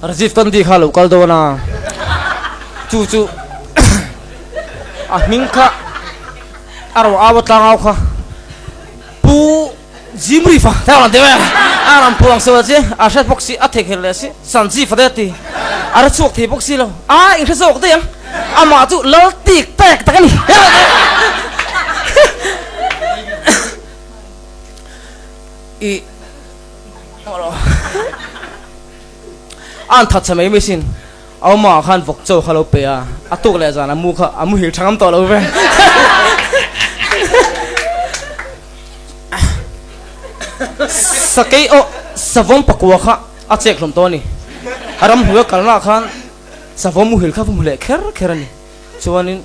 Rajiv Gandhi kha lo kal dawn a, chu chu a hming kha a rawn au a tlang au kha Pu Jim Reef a a rawn ti mai a, a rawn puang sual chi a hre bawk si a theihnghilh leh si Sanjeev a te a ti a hre chhuak thei bawk si lo a inhre zawk daih ang amah chu lal tik tek tak a ni. I An that chhe mai mai sin. Auma khan vawk chaw kha lo pe a, a tuk leh zan a mu kha a muhil tha ngam tawh lo ve. Sakei aw savawm pakua kha a chek hlawm tawh a ni. A ramhnuai a kalnaah khan savawm muhil kha va hmu leh kher kher a ni. Chuanin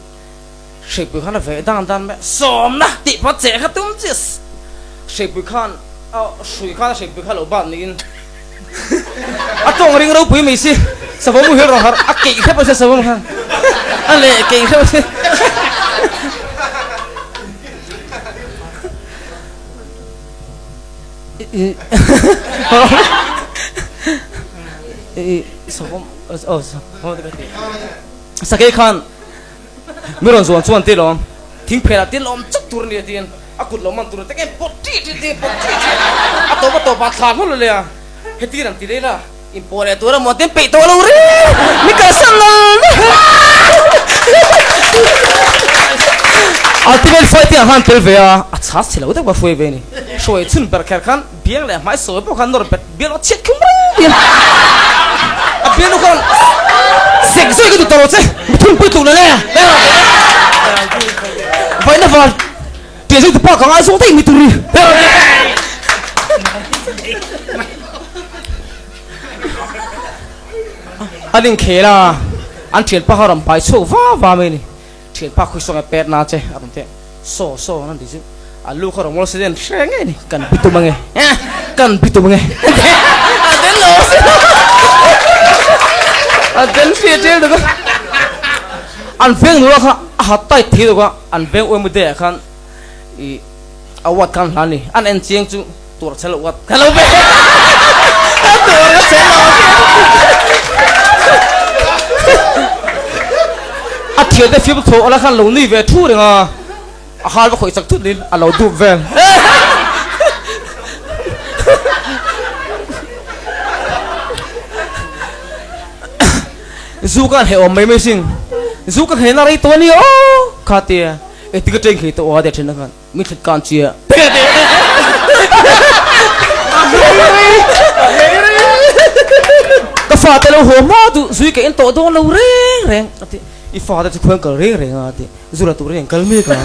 Hreipui khan a veh dan dan mai a, sawmna tih pawh a cheh kha tum chiah Hreipui khan a hrui khan a hreipui kha a lo bat niin a tawng ring ropui mai si savawm muhil rawn harh a keih hrep a sia savawm khan a leh keih hrep a sia Savawm aw savawm sakei khan Mi rawn zuan chuan tilawm thing phelah tilawm chauh tur a ni a tiin a kut lo man tur te nge pawt ṭih ṭih ṭih pawt ṭih ṭih a tawp a tawpah thla hlawlh leh a heti ran ti leh la inpawh leh tur a maw tin peih tawh lo reng mi kalsan lo Ultimate fighting ah khan tel ve a a chhas chhe lo deuh ka hruai ve a ni hruai chhun ber kher khan biang leh hmai sawi pawh khan nawr bet Bial aw chhiat khum reng a bial nu khan sek zui ka duh tawh lo che mithun pui tluk nale vaina val tia zui tu pa ka ngai zawng daih mi tur hi an inkhel a an thianpa kha rawn pai chhuak va va mai a ni. Thianpa khawi sawnge pet na che a rawn ti a, saw saw an ti chu a lu kha rawn ngawl se den hre ngei ni kan bi tum ange kan bi tum ange a den lo se a den hria tel deuh a an veng nula kha a ha tight thei deuh a an veng uaimawde ah khan ih award khan hlan a ni an en chiang chu Tur chhe loh ka lo ve tur ka chhe lo a thian te fim thaw ala khan lo nui ve thu reng a a hal va khawih chak thut niin a lo dup vel zu ka han heh awm mai mai sin zu ka heh na rei tawh a ni aw kha tia engtin ka teng thei tawh a tia then a khan Mi thlit kan chia. Ka fate lo haw hma duh zui ka en tawh dawn lo reng reng a ti. I fate chu khuan kal reng reng a ti. Zu la tur hian kal mek a.